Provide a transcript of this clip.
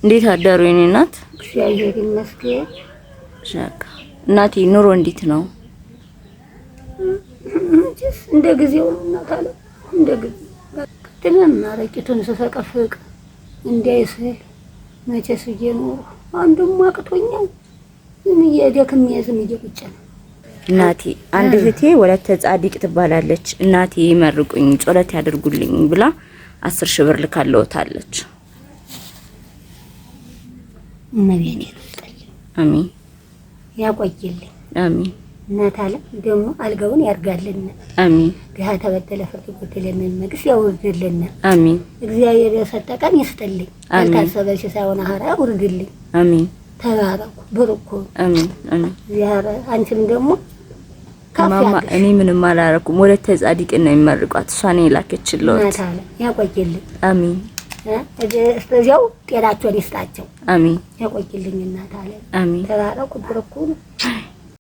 እንዴት አደሩ የኔ እናት? እግዚአብሔር ይመስገን። ሻካ እናቴ ኑሮ እንዴት ነው? መቼስ እንደ ጊዜው ነው እናት አለ እንደ ጊዜው ቅድምም አረቂቱን ስፈቀፍቅ እንዳይስል መቼስ እየኖሩ አንዱም አቅቶኛል። ዝም እየደክሜ ዝም እየቁጭ ነው። እናቴ አንድ እህቴ ወለተ ጻዲቅ ትባላለች። እናቴ ይመርቁኝ ጸሎት ያደርጉልኝ ብላ 10,000 ብር ልካለውታለች። እመቤቴ ትስጥልኝ፣ አሜን። ያቆይልኝ። አሜን። እናት አለ ደግሞ አልጋውን ያርጋልን። አሜን። ድሀ ተበደለ ፍርድ ጎደለ መንግስት ያውርድልን። አሜን። እግዚአብሔር የሰጠ ቀን ይስጥልኝ። አሜን። ያልታሰበ ሲሳዩን ሀራ ያውርድልኝ። አሜን። ተባረኩ ብርኩ። አሜን። አሜን። እግዚአብሔር አንቺም ደግሞ ከፍ ማማ ያድርግሽ። እኔ ምንም አላረኩም። ወለተ ጻዲቅ ነው የሚመርቋት። እሷ ነው የላከችልዎት። እናት አለ ያቆይልኝ። አሜን። እስከዚያው ጤናቸውን ይስጣቸው። አሜን። ያቆይልኝ እናት አለ። አሜን። ተባረኩ ብርኩ።